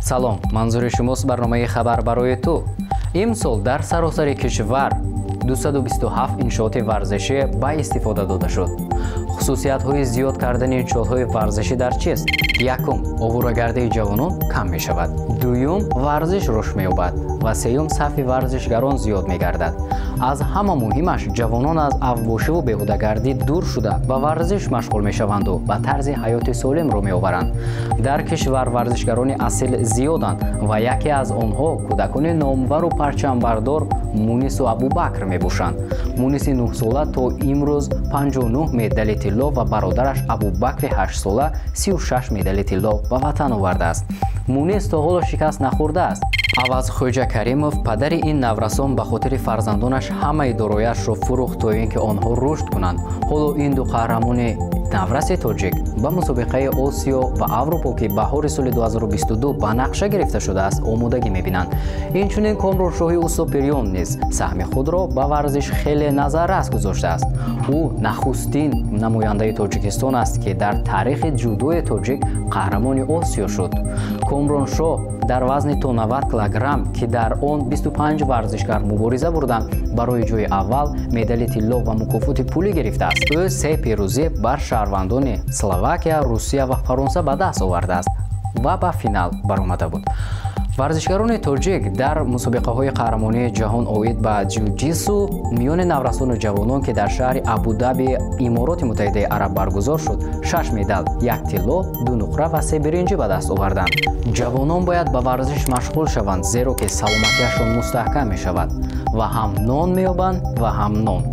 Салом, манзури шумост барномаи «Хабар барои ту». Имсол дар саросари кишвар 227 иншооти варзишӣ ба истифода дода шуд. Хусусиятҳои зиёд кардани иншоотҳои варзишӣ дар чист? Якум, овурагардии ҷавонон кам мешавад. Дуюм, варзиш рушд меёбад ва сеюм, сафи варзишгарон зиёд мегардад. Аз ҳама муҳимаш, ҷавонон аз авбошиву беҳудагардӣ дур шуда, ба варзиш машғул мешаванду ба тарзи ҳаёти солимро меоваранд. Дар кишвар варзишгарони асил зиёданд ва яке аз онҳо кӯдакони номвару парчамбардор Мунису Абубакр мебошанд. Муниси 9-сола то имрӯз 59 медали тилло ва бародараш Абубакри 8-сола 36 медали тилло ба ватан овардааст. Мунис то ҳоло шикаст нахӯрдааст. Аваз Хоҷа Каримов, падари ин наврасон, ба хотири фарзандонаш ҳамаи дорояшро фурӯхт, то ин ки онҳо рушд кунанд. Ҳоло ин ду қаҳрамони навраси тоҷик ба мусобиқаи Осиё ва Аврупо, ки баҳори соли 2022 ба нақша гирифта шудааст, омодагӣ мебинанд. Инчунин Комроншоҳи Устопирён низ саҳми худро ба варзиш хеле назаррас гузоштааст. Ӯ нахустин намояндаи Тоҷикистон аст, ки дар таърихи ҷудои тоҷик қаҳрамони Осиё шуд. Комроншоҳ дар вазни то 90 килограмм, ки дар он 25 варзишгар мубориза бурданд, барои ҷои аввал медали тилло ва мукофоти пулӣ гирифтааст. Ӯ се пирӯзӣ бар шаҳрвандони Словакия, Русия ва Фаронса ба даст овардааст ва ба финал баромада буд. Варзишгарони тоҷик дар мусобиқаҳои қаҳрамонии ҷаҳон оид ба ҷиу-ҷитсу миёни наврасону ҷавонон, ки дар шаҳри Абудаби Имороти Муттаҳидаи Араб баргузор шуд, шаш медал: як тилло, ду нуқра ва се биринҷӣ ба даст оварданд. Ҷавонон бояд ба варзиш машғул шаванд, зеро ки саломатиашон мустаҳкам мешавад ва ҳам нон меёбанд ва ҳам нон.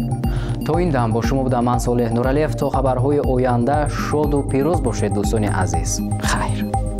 То ин дам бо шумо будам ман, Солеҳ Нуралиев. То хабарҳои оянда шоду пирӯз бошед, дӯстони азиз. Хайр.